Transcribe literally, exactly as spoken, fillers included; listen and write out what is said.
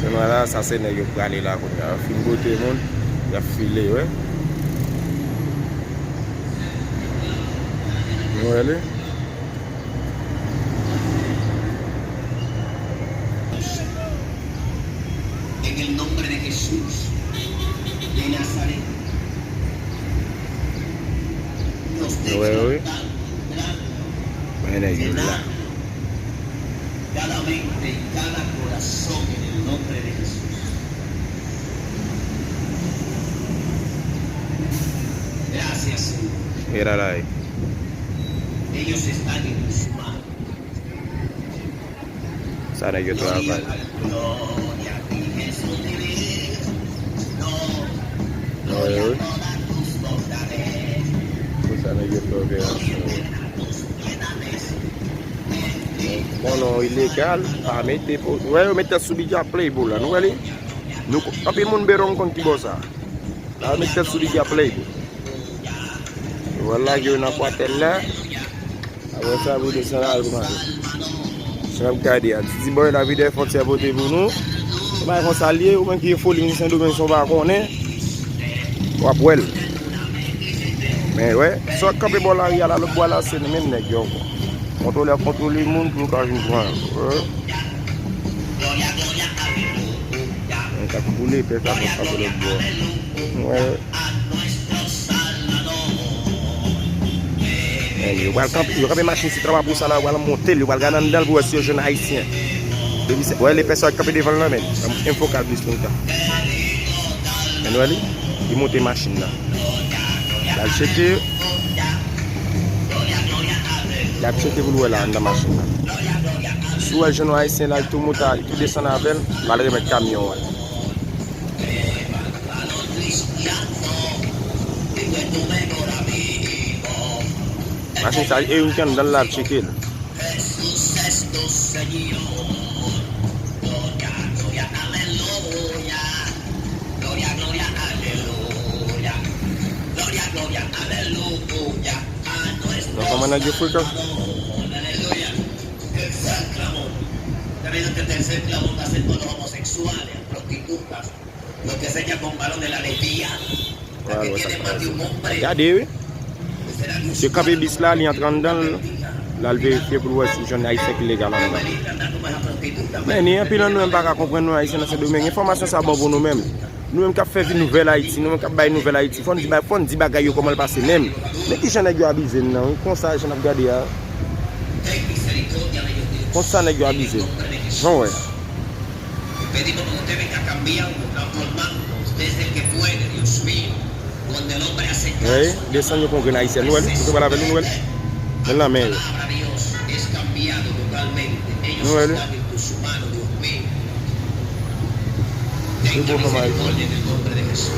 Kounye a la, sa se nèg yo prale la kounye a. Yo fin pote moun, y ap file, wi. Nou wè li? En el nombre de Jesús de Nazaret, nos Wi, wi. Despertamos, Mwen nèg yo la. Cada mente y cada corazón en el nombre de Jesús. Gracias, Señor. Mira la ahí. Ellos están en tus manos. Sa nèg yo travay. Gloria a ti, Jesús divino. Wi, wi. Pou sa nèg yo fè operasyon. Bon, non, ilegal, pa mete pou. Wè, yo mete sou bidja play pou la. Nou wè li? Nou, anpil moun beton konn ki bò sa. La, yo mete sou bidja play pou. Yo va lage yo nan kwatèl la. Apre sa, pou desann al pou manje. Sa n ap gade a. Ti Boy la vide fwontyè pote pou nou. Se bagay konsa l ye, ou menm ki ye foli vin Sendomeng san w pa konnen. W ap wè l. Men wè, sa w ap kanpe bò lari a la, lòt bò a la, se menm nèg yo ankò. Kontwolè ap kontwole moun pou yo ka vin pran yo. Wè. Yon k ap boule, pèp la pou kanpe lòt bò. Wè. Men yo pral kanpe, yo kanpe machin si trapa pou sa la, yo pral monte l, yo pral gade anndan l pou wè si yo jwenn ayisyen. Depi se, wè, le pèsòn k kanpe devan l nan, men. Enfokal plis lontan. Men nou wè li? Li monte machin nan. L al tcheke. L ap tcheke pou l wè la anndan machin nan. Si w wè l jwenn yon ayisyen la, li tou monte, li tou desann avè l, l al remèt kamyon an. Machin sa, e youn ki anndan l la ap tcheke l. Donk, kòman nèg yo frekan? Tercer clamor. Ustedes saben que el tercer clamor va a ser por los homosexuales, prostitutas, los que se echan con balón de la lejía. Wè, wè, sa k pase. Gade, wi. Misye kanpe bis la, li antre anndan l, l al verifye pou l wè si l jwenn ayisyen ki legal anndan. Men ni anpil nan nou menm pa ka konprann nou ayisyen nan Sendomeng. Enfòmasyon sa bon pou nou menm. Nou menm k ap fè vi nouvèl Ayiti, nou menm k ap bay nouvèl Ayiti, fò n di, ba- fò n di bagay yo kòman l pase menm. Men kijan nèg yo abize n nan, wi, konsa jan n ap gade a. Konsa nèg yo abize n. Jan w wè. Pedimos que usted venga cambiando, transformando, usted es el que puede, Dios mío. Cuando el hombre hace caso a la palabra del Señor, la palabra de Dios es cambia totalmente. Ellos están en tus manos, Dios mío. Tenga misericordia en el nombre de Jesús.